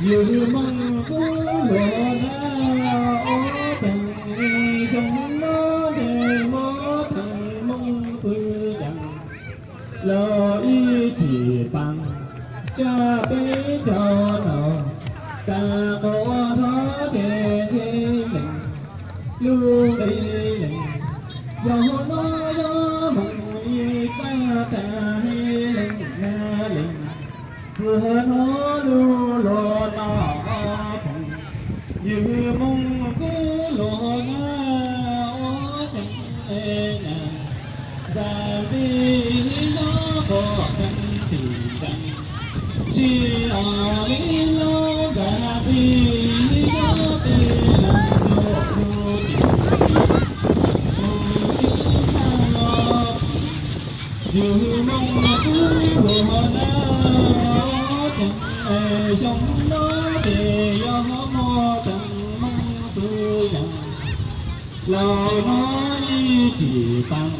Yus Hmoob kub luag na, ua teev xyoo no ntshe muab teev Hmoob txwv yees los ib txhis paas, tsam peb caug no tag nrho thov ces ntshe lees lub nqi lees, yog hmo no yog hmoov ib tag tag lees na lees. Txhua hnub lub luag no phoom, yus Hmoob kub luag na, ua teev na, txam ntxim yog pom teev tim ntees, tsis os li lub txam ntxim yog tej lees rau kuv tim ntxim mus ib tag los. Yus Hmoob kub luag na, ua teev xyoo no ces yog muab teev Hmoob txwv yees los no ib txhis paas,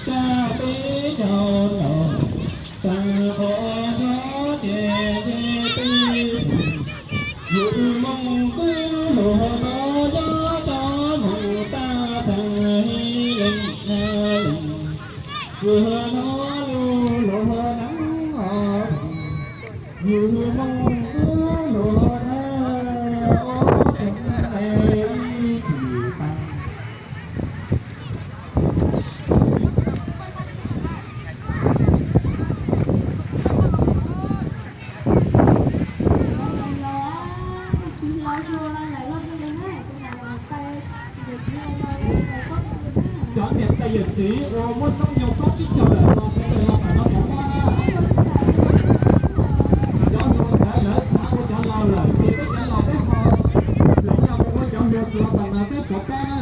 tsam peb caug no tag nrho thov ces ntshe peb, yus Hmoob kub luag no yog cov hmoov tag tag lees na lees. Txhua hnub lub luag na, yus Hmoob kub luag na, ua teev ib txhis paas. Cov niam tais yawm txiv uas muaj hnub nyoog plaub tsib caug lawm los sawv daws los tom no pov pob na. Cov hluas nkauj lawv xav ua cov laus lawm ces peb cov laus peb ho hloov los mus ua cov hluas los tom no peb pov pob na.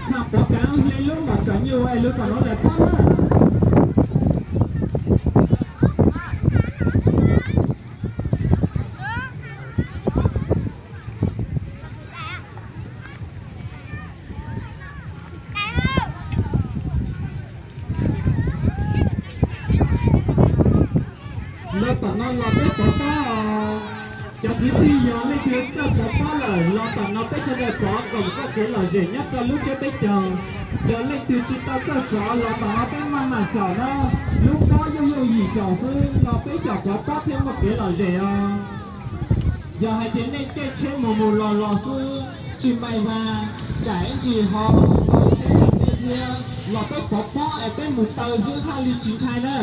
Thaum pov kav hle lub mom tsom nyuj es lub tom no lawm pob na. Los tom no los peb pov pob os. Cov kwv tij yog leej twg txawj pov pob lawm los tom no peb sawv daws pov kom muaj kev lom zem nyob rau lub tsiab peb caug. Yog leej twg tsis tau txawj pov los tom no peb maj mam xyaum na. Lub pob yooj yooj yim xyaum xwb los peb xyaum pov pob thiaj muaj kev lom zem os. Yog hais tias nej caij tsheb mus mus los los xwb, tsis mai vas, tsam ib ntsis ho tau tsheb tsam nej thiab los peb pov pob es peb mus taw xwb haj li tsis ntshai na.